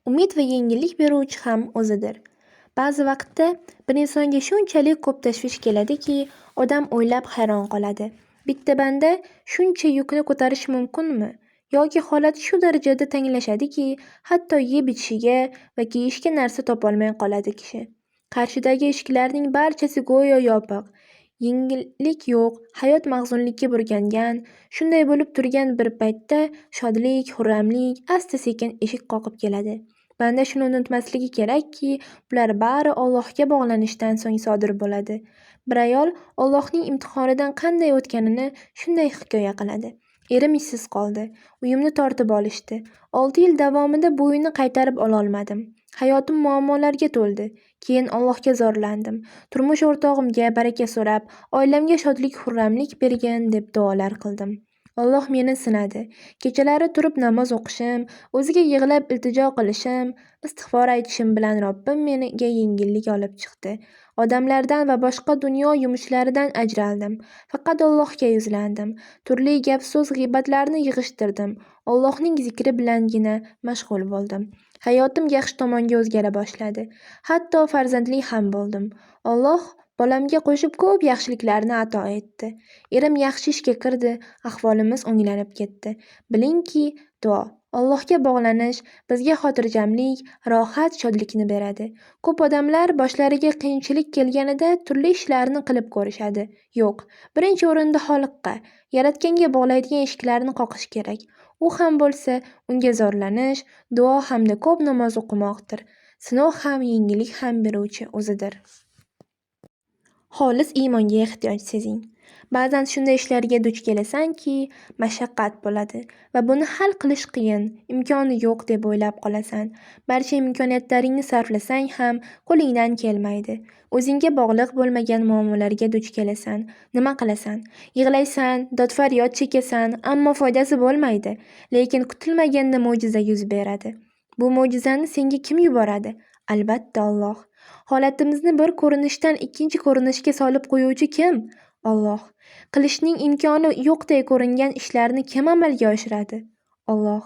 Umid va yengillik beruvchi ham O'zidir. Ba'zi vaqtda bir insonga shunchalik ko'p tashvish keladiki, odam o'ylab hayron qoladi. Bitta banda shuncha yukni ko'tarishi mumkinmi? Yoki holat shu darajada tanglashadiki, hatto yeb-ichishiga va kiyishga narsa topolmay qoladi kishi. Qarshidagi eshiklarning barchasi go'yo yopiq. Yengillik yo'q, hayot mahzunlikka burkangan. Shunday bo'lib turgan bir paytda shodlik, xurramlik asta-sekin eshik qoqib keladi. Banda shuni unutmasligi kerakki, bular bari Allohga bog'lanishdan so'ng sodir bo'ladi. Bir ayol Allohning imtihonidan qanday o'tganini shunday hikoya qiladi. Erim ishsiz qoldi. Uyimni tortib olishdi. 6 yil davomida bu uyni qaytarib ololmadim. Hayotim muammolarga to'ldi. Keyin Allohga zorlandim. Turmush o'rtog'imga baraka so'rab, oilamga shodlik-xurramlik bergin deb duolar qildim. Alloh meni sinadi. Kechalari turib namoz o'qishim, o'ziga yig'lab iltijo qilishim, istig'for aytishim bilan Robbim menga yengillik olib chiqdi. Odamlardan va boshqa dunyo yumushlaridan ajraldim. Faqat Allohga yuzlandim. Turli gap-so'z, g'iybatlarni yig'ishtirdim. Allohning zikri bilangina mashg'ul bo'ldim. Hayotim yaxshi tomonga o'zgara boshladi. Hatto farzandli ham bo'ldim. Alloh bolamga qo'shib ko'p yaxshiliklarni ato etdi. Erim yaxshi ishga kirdi, ahvolimiz o'nglanib ketdi. Bilingki, duo, Allohga bog'lanish bizga xotirjamlik, rohat, shodlikni beradi. Ko'p odamlar boshlariga qiyinchilik kelganida turli ishlarni qilib ko'rishadi. Yo'q, birinchi o'rinda Xoliqqa, Yaratganga bog'laydigan eshiklarni qoqish kerak. U ham bo'lsa, unga zorlanish, duo hamda ko'p namoz o'qimoqdir. Sinov ham, yengillik ham beruvchi o'zidir. Xolis iymonga ehtiyoj sezing. Ba'zan shunday ishlarga duch kelasanki, mashaqqat bo'ladi va buni hal qilish qiyin, imkoni yo'q deb o'ylab qolasan. Barcha imkoniyatlaringni sarflasang ham qo'lingdan kelmaydi. O'zingga bog'liq bo'lmagan muammolarga duch kelasan. Nima qilasan? Yig'laysan, dod-faryod chekasan, ammo foydasi bo'lmaydi. Lekin kutilmaganda mo'jiza yuz beradi. Bu mo'jizani senga kim yuboradi? Albatta Alloh. Holatimizni bir ko'rinishdan ikkinchi ko'rinishga solib qo'yuvchi kim? Alloh. Qilishning imkoni yo'qday ko'ringan ishlarni kim amalga oshiradi? Alloh.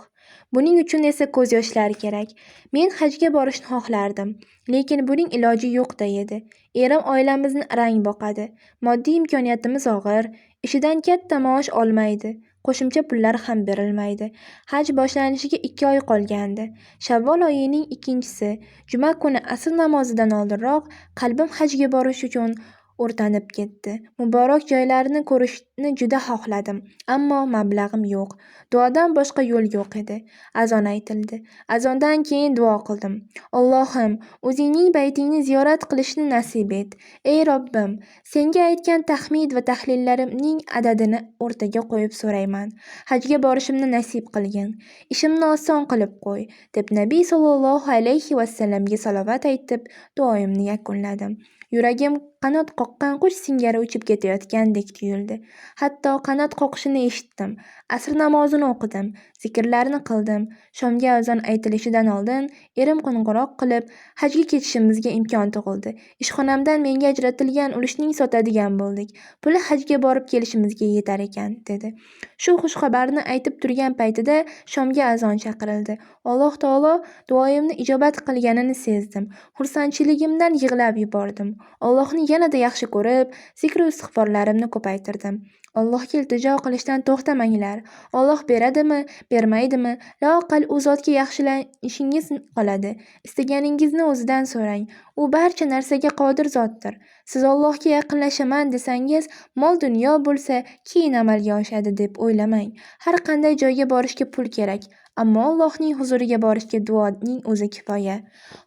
Buning uchun esa ko'z yoshlari kerak. Men hajga borishni xohlardim, lekin buning iloji yo'qday edi. Erim oilamizni rang boqadi. Moddiy imkoniyatimiz og'ir, ishidan katta maosh olmaydi. Qo'shimcha pullar ham berilmaydi. Haj boshlanishiga 2 oy qolgandi. Shavvol oyining 2-si, juma kuni asr namozidan oldinroq qalbim hajga borish uchun o'rtanib ketdi. Muborak joylarni ko'rishni juda xohladim, ammo mablag'im yo'q. Duodan boshqa yo'l yo'q edi. Azon aytildi. Azondan keyin duo qildim. Allohim, o'zingning baytingni ziyorat qilishni nasib et. Ey Robbim, senga aytgan tahmid va tahlillarimning adadini o'rtaga qo'yib so'rayman. Hajga borishimni nasib qilgin. Ishimni oson qilib qo'y, deb Nabiy sollallohu alayhi vasallamga salovat aytib, duoimni yakunladim. Yuragim qanot qoqqan qush singari uchib ketayotgandek tuyuldi. Hatto qanot qoqishini eshitdim. Asr namozini o'qidim, zikrlarni qildim. Shomga azon aytilishidan oldin erim qo'ng'iroq qilib, hajga ketishimizga imkon tug'ildi. Ishxonamdan menga ajratilgan ulushning sotadigan bo'ldik. Puli hajga borib kelishimizga yetar ekan, dedi. Shu xushxabarni aytib turgan paytida shomga azon chaqirildi. Alloh taolo duoimni ijobat qilganini sezdim. Xursandchiligimdan yig'lab yubordim. Allohni yanada yaxshi ko'rib, zikr istig'forlarimni ko'paytirdim. Allohga iltijo qilishdan to'xtamanglar. Alloh beradimi, bermaydimi? Loaqal u zotga yaxshilanishingiz qoladi. Istaganingizni o'zidan so'rang. U barcha narsaga qodir zotdir. Siz Allohga yaqinlashaman desangiz, mol-dunyo bo'lsa, keyin amalga oshadi deb o'ylamang. Har qanday joyga borishga pul kerak, ammo Allohning huzuriga borishga duoning o'zi kifoya.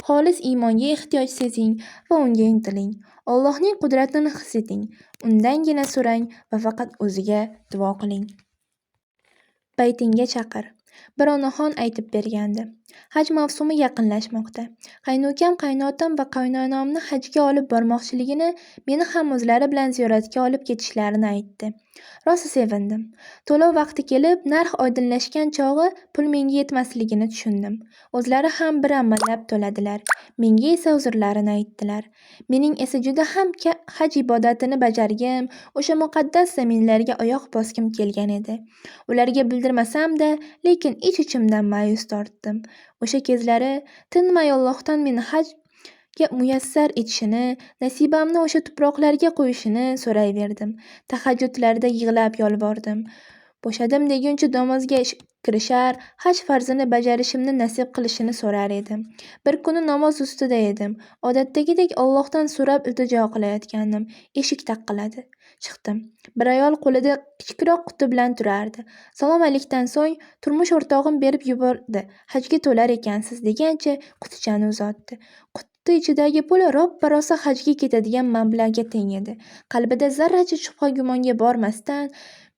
Xolis iymonga ehtiyoj sezing va unga intiling. Allohning qudratini his eting. Undangina so'rang va faqat o'ziga duo qiling. Baytingga chaqir. Bir onaxon aytib bergandi. Haj mavsumi yaqinlashmoqda. Qaynukam, qaynotam va qaynonamni hajga olib bormoqchiligini, meni ham o'zlari bilan ziyoratga olib ketishlarini aytdi. Rosa sevindim. To'lov vaqti kelib, narx oydinlashgan chog'i pul menga yetmasligini tushundim. O'zlari ham bir amallab to'ladilar. Menga esa uzrlarini aytdilar. Mening esa juda ham haj ibodatini bajargim, o'sha muqaddas zaminlarga oyoq bosgim kelgan edi. Ularga bildirmasam-da, lekin ich-ichimdan ma'yus tortdim. O'sha kezlari tinmay Allohdan meni hajga muyassar etishini, nasibamni o'sha tuproqlarga qo'yishini so'rayverdim. Tahajjudlarda yig'lab yolvordim. Bo'shadim deguncha namozga kirishar, haj farzini bajarishimni nasib qilishini so'rar edim. Bir kuni namoz ustida edim. Odatdagidek Allohdan so'rab iltijo qilayotgandim. Eshik taqilladi. Chiqdim. Bir ayol qo'lida kichikroq quti bilan turardi. Salom alikdan so'ng turmush o'rtog'im berib yubordi, hajga to'lar ekansiz degancha qutichani uzatdi. Quti ichidagi pul roppa-rosa hajga ketadigan mablag'ga teng edi. Qalbida zarracha shubha gumonga bormasdan,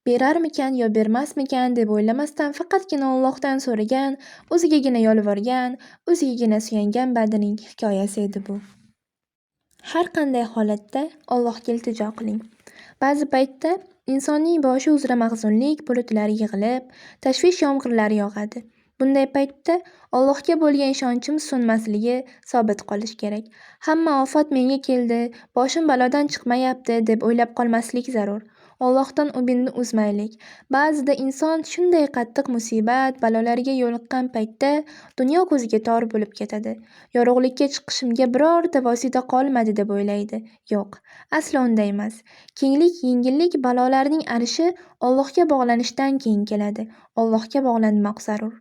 berarmikan yo bermasmikan deb o'ylamasdan faqatgina Allohdan so'ragan, o'zigagina yolvorgan, o'zigagina suyangan bandaning hikoyasi edi bu. Har qanday holatda Allohga iltijo qiling. Ba'zi paytda insonning boshi uzra mahzunlik bulutlari yig'ilib, tashvish yomg'irlari yog'adi. Bunday paytda Allohga bo'lgan ishonchimiz so'nmasligi, sobit qolish kerak. Hamma ofat menga keldi, boshim balodan chiqmayapti deb o'ylab qolmaslik zarur. Allohdan umidni uzmaylik. Ba'zida inson shunday qattiq musibat, balolarga yo'liqqan paytda dunyo ko'ziga tor bo'lib ketadi. Yorug'likka chiqishimga birorta vosita qolmadi deb o'ylaydi. Yo'q, aslo unday emas. Kenglik, yengillik, balolarning arishi Allohga bog'lanishdan keyin keladi. Allohga bog'lanmoq zarur.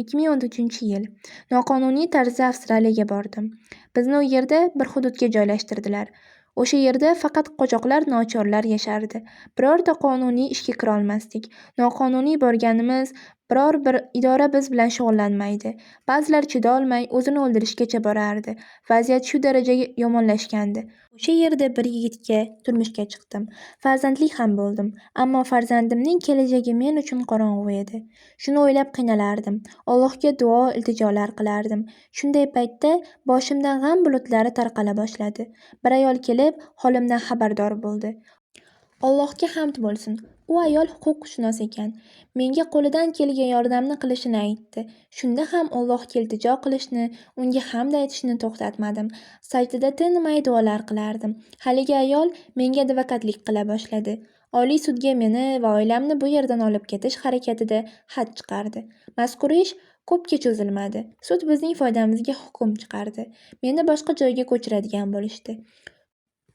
2013-yil. Noqonuniy tarzda Avstraliyaga bordim. Bizni u yerda bir hududga joylashtirdilar. O'sha yerda faqat qochoqlar, nochorlar yashardi. Birorta qonuniy ishga kirolmasdik. Noqonuniy borganimiz, biror bir idora biz bilan shug'ullanmaydi. Ba'zilar chidolmay o'zini o'ldirishgacha borardi. Vaziyat shu darajaga yomonlashgandi. O'sha yerda bir yigitga turmushga chiqdim. Farzandli ham bo'ldim. Ammo farzandimning kelajagi men uchun qorong'u edi. Shuni o'ylab qiynalardim. Allohga duo, iltijolar qilardim. Shunday paytda boshimdan g'am bulutlari tarqala boshladi. Bir ayol kelib, holimdan xabardor bo'ldi. Allohga hamd bo'lsin. U ayol huquqshunos ekan. Menga qo'lidan kelgan yordamni qilishini aytdi. Shunda ham Allohga iltijo qilishni, unga hamd aytishni to'xtatmadim. Sajdada tinmay duolar qilardim. Haligi ayol menga advokatlik qila boshladi. Oliy sudga meni va oilamni bu yerdan olib ketish harakatida xat chiqardi. Mazkur ish ko'pga cho'zilmadi. Sud bizning foydamizga hukm chiqardi. Meni boshqa joyga ko'chiradigan bo'lishdi.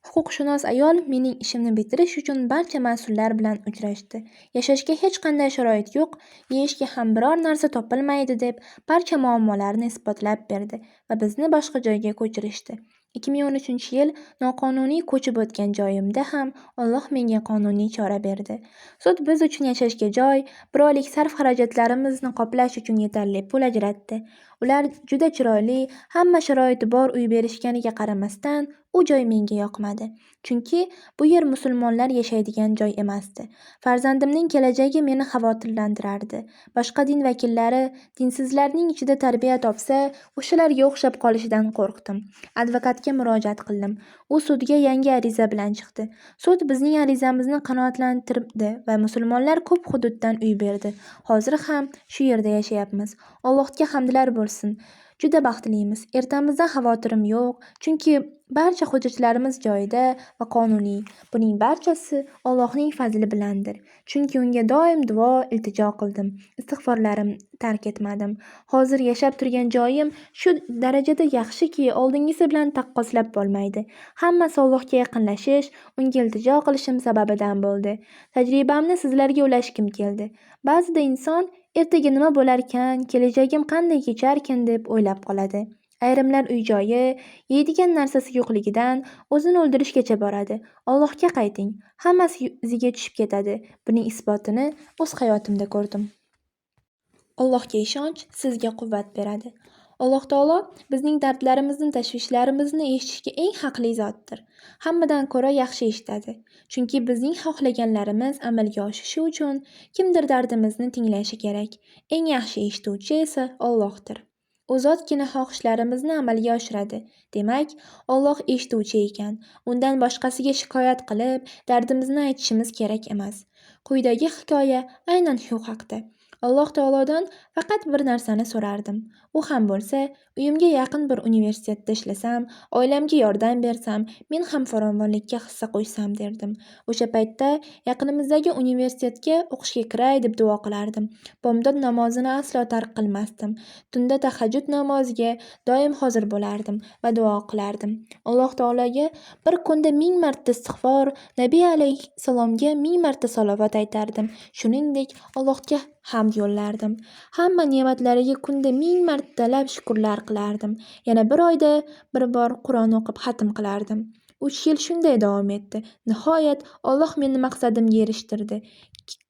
Huquqshunos ayol mening ishimni bitirish uchun barcha mas'ullar bilan uchrashdi. Yashashga hech qanday sharoit yo'q, yeyishga ham biror narsa topilmaydi deb barcha muammolarni isbotlab berdi va bizni boshqa joyga ko'chirishdi. 2013-yil noqonuniy ko'chib o'tgan joyimda ham Alloh menga qonuniy chora berdi. Sud biz uchun yashashga joy, bir oylik sarf-xarajatlarimizni qoplash uchun yetarli pul ajratdi. Ular juda chiroyli, hamma sharoiti bor uy berishganiga qaramasdan, u joy menga yoqmadi. Chunki bu yer musulmonlar yashaydigan joy emasdi. Farzandimning kelajagi meni xavotirlantirardi. Boshqa din vakillari dinsizlarning ichida tarbiya topsa, o'shalarga o'xshab qolishidan qo'rqdim. Advokatga murojaat qildim. U sudga yangi ariza bilan chiqdi. Sud bizning arizamizni qanoatlantirdi va musulmonlar ko'p hududdan uy berdi. Hozir ham shu yerda yashayapmiz. Allohga hamdlar bo'lsin. Juda baxtlimiz. Ertamizdan xavotirim yo'q, chunki barcha hujjatlarimiz joyida va qonuniy. Buning barchasi Allohning fazli bilandir. Chunki unga doim duo, iltijo qildim. Istig'forlarimni tark etmadim. Hozir yashab turgan joyim shu darajada yaxshiki, oldingisi bilan taqqoslab bo'lmaydi. Hammasi Allohga yaqinlashish, unga iltijo qilishim sababidan bo'ldi. Tajribamni sizlarga ulashgim keldi. Ba'zida inson ertaga nima bo'larkan, kelajagim qanday kecharkan deb o'ylab qoladi. Ayrimlar uy-joyi, yeydigan narsasi yo'qligidan o'zini o'ldirishgacha boradi. Allohga qayting, hammasi iziga tushib ketadi. Buning isbotini o'z hayotimda ko'rdim. Allohga ishonch sizga quvvat beradi. Alloh taolo bizning dardlarimizni, tashvishlarimizni eshitishga eng haqli zotdir. Hammadan ko'ra yaxshi eshitadi. Chunki bizning xohlaganlarimiz amalga oshishi uchun kimdir dardimizni tinglashi kerak. Eng yaxshi eshituvchi esa Allohdir. U zotgina xohishlarimizni amalga oshiradi. Demak, Alloh eshituvchi ekan. Undan boshqasiga shikoyat qilib, dardimizni aytishimiz kerak emas. Quyidagi hikoya aynan shu haqda. Alloh taolodan faqat bir narsani so'rardim. U U ham bo'lsa, uyimga yaqin bir universitetda ishlasam, oilamga yordam bersam, men ham farovonlikka hissa qo'shsam derdim. O'sha paytda yaqinimizdagi universitetga o'qishga kiray deb duo qilardim. Bomdod namozini aslo tark qilmasdim. Tunda tahajjud namoziga doim hozir bo'lardim va duo qilardim. Alloh taologa bir kunda 1000 marta istig'for, Nabiy alayhissalomga 1000 marta salovat aytardim. Shuningdek, Allohga hamd yo'llardim. Hamma ne'matlariga kunda 1000 martalab shukrlar qilardim. Yana bir oyda bir bor Qur'on o'qib xatm qilardim. 3 yil shunday davom etdi. Nihoyat Alloh meni maqsadimga erishtirdi.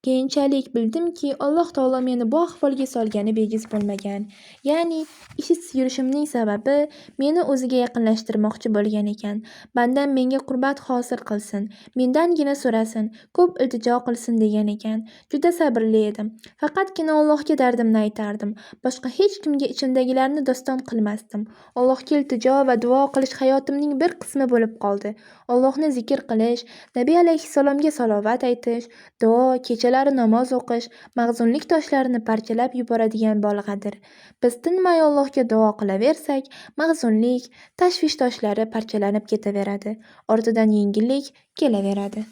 Keyinchalik bildimki, Alloh taolo meni bu ahvolga solgani bejiz bo'lmagan. Ya'ni ishsiz yurishimning sababi meni o'ziga yaqinlashtirmoqchi bo'lgan ekan. Bandam menga qurbat hosil qilsin, mendangina so'rasin, ko'p iltijo qilsin degan ekan. Juda sabrli edim. Faqatgina Allohga dardimni aytardim. Boshqa hech kimga ichimdagilarni doston qilmasdim. Allohga iltijo va duo qilish hayotimning bir qismi bo'lib qoldi. Allohni zikr qilish, Nabiy alayhissalomga salovat aytish, duo, kechalari namoz o'qish mahzunlik toshlarini parchalab yuboradigan bolg'adir. Biz tinmay Allohga duo qilaversak, mahzunlik, tashvish toshlari parchalanib ketaveradi. Ortidan yengillik kelaveradi.